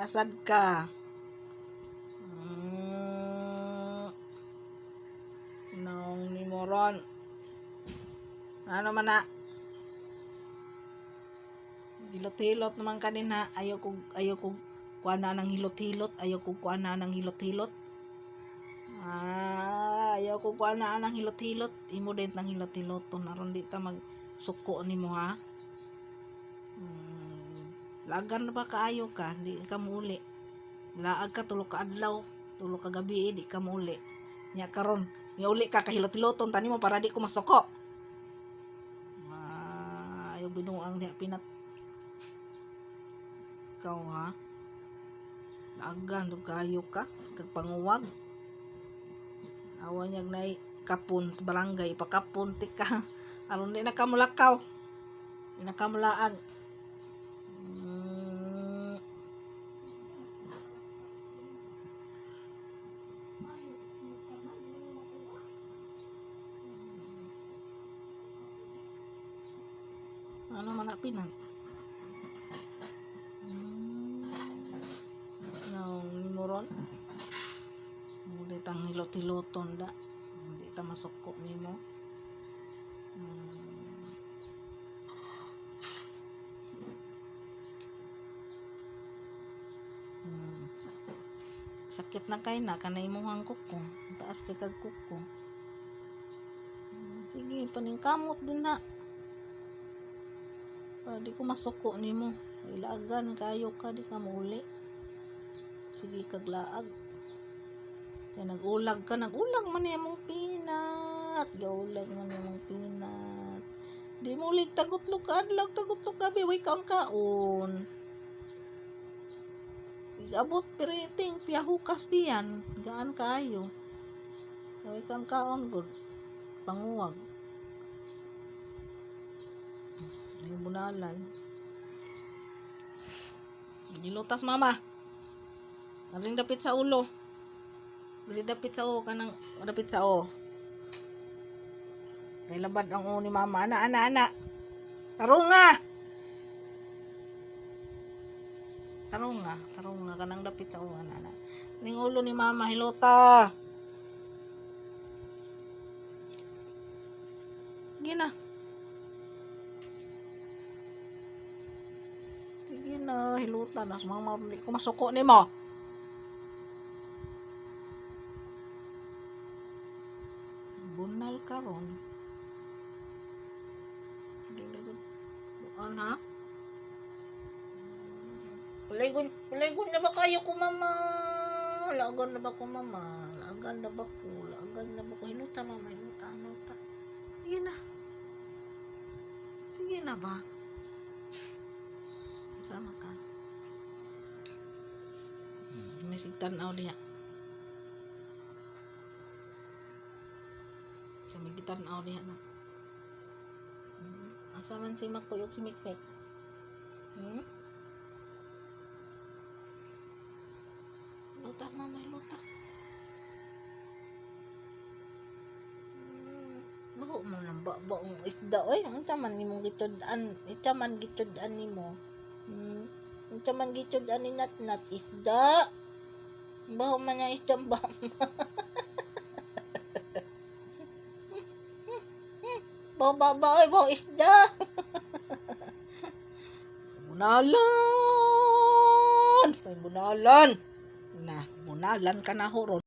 Nasad ka. Nong ni moron. Ano man na? Hilot-hilot naman kanina. Ayaw ko kuha na ng hilot-hilot. Ayaw ko kuha na ng hilot-hilot. Ah, ayaw ko kuha na ng hilot-hilot. Imo din ng hilot-hilot. Aron di ta magsuko nimo, ha. Lagan na ba kaayo ka? Di ka muli. Laag ka tulo ka adlaw, tulo ka gabi, eh, di ka muli. Nya karon, nya uli ka kahilot-hiloton tani mo para di ko masuko. Ah, ayaw binuang diha pinat. Ikaw, ha? Lagan dug kayo ka kag panguwag. Awa niya nay kapon sa barangay, ipakapon tika. Aron di na ka mulakaw. Di na ka mulaag. Ano man na pinat? No, ni moron. Hindi tang hilot-hiloton da. Hindi ta masuko nimo. Sakit na kay na kanay imuhang kuko. Taas kay kag kuko. Sige, paningkamot din na. Para di ko masuko nimo. Ilagan kayo ka, di ka muli. Sige kaglaag. Kaya nag-ulag ka, nag-ulag man imong peanut. Gaulag man imong peanut. Di mo ulig tagutlog ka adlaw, tagutlog ka, way kaon kaon. Igabot piriting piyahukas diyan, gaan kaayo. Way kaon kaon gud. Panguwag. Yung bunalan. Gilutas, mama. Aring dapit sa ulo. Dili dapit sa o kanang dapit sa o. Kay labad ang o ni mama. Ana, ana, ana. Tarunga. Tarunga, tarunga kanang dapit sa o, ana, ana. Ning ulo ni mama hilota. Sige na. Sige na, hiluta na. Mama, hindi ko masuko nimo. Bunal karon. Buan ha? Palaygon, palaygon na ba kayo ko, mama? Lagan na ba ko, mama? Lagan na ba ko? Lagan na ba ko? Hinuta, mama. Hinuta, hinuta. Sige na. Sige na ba? Sama ka. May sigtan-aw diha. Sa may gitan-aw diha na. Asa man si Makuyog si Mikmik? Hmm? Luta, mama, luta. Baho mo ng baong isda oy. Unsa man nimong gitud-an? Unsa man gitud-an nimo? Unsa man gitud-an ni Natnat isda? Baho man ang isda ba? Baho ba ba oy, baho isda. Bunalan. Ay, bunalan. Na, bunalan ka na horon.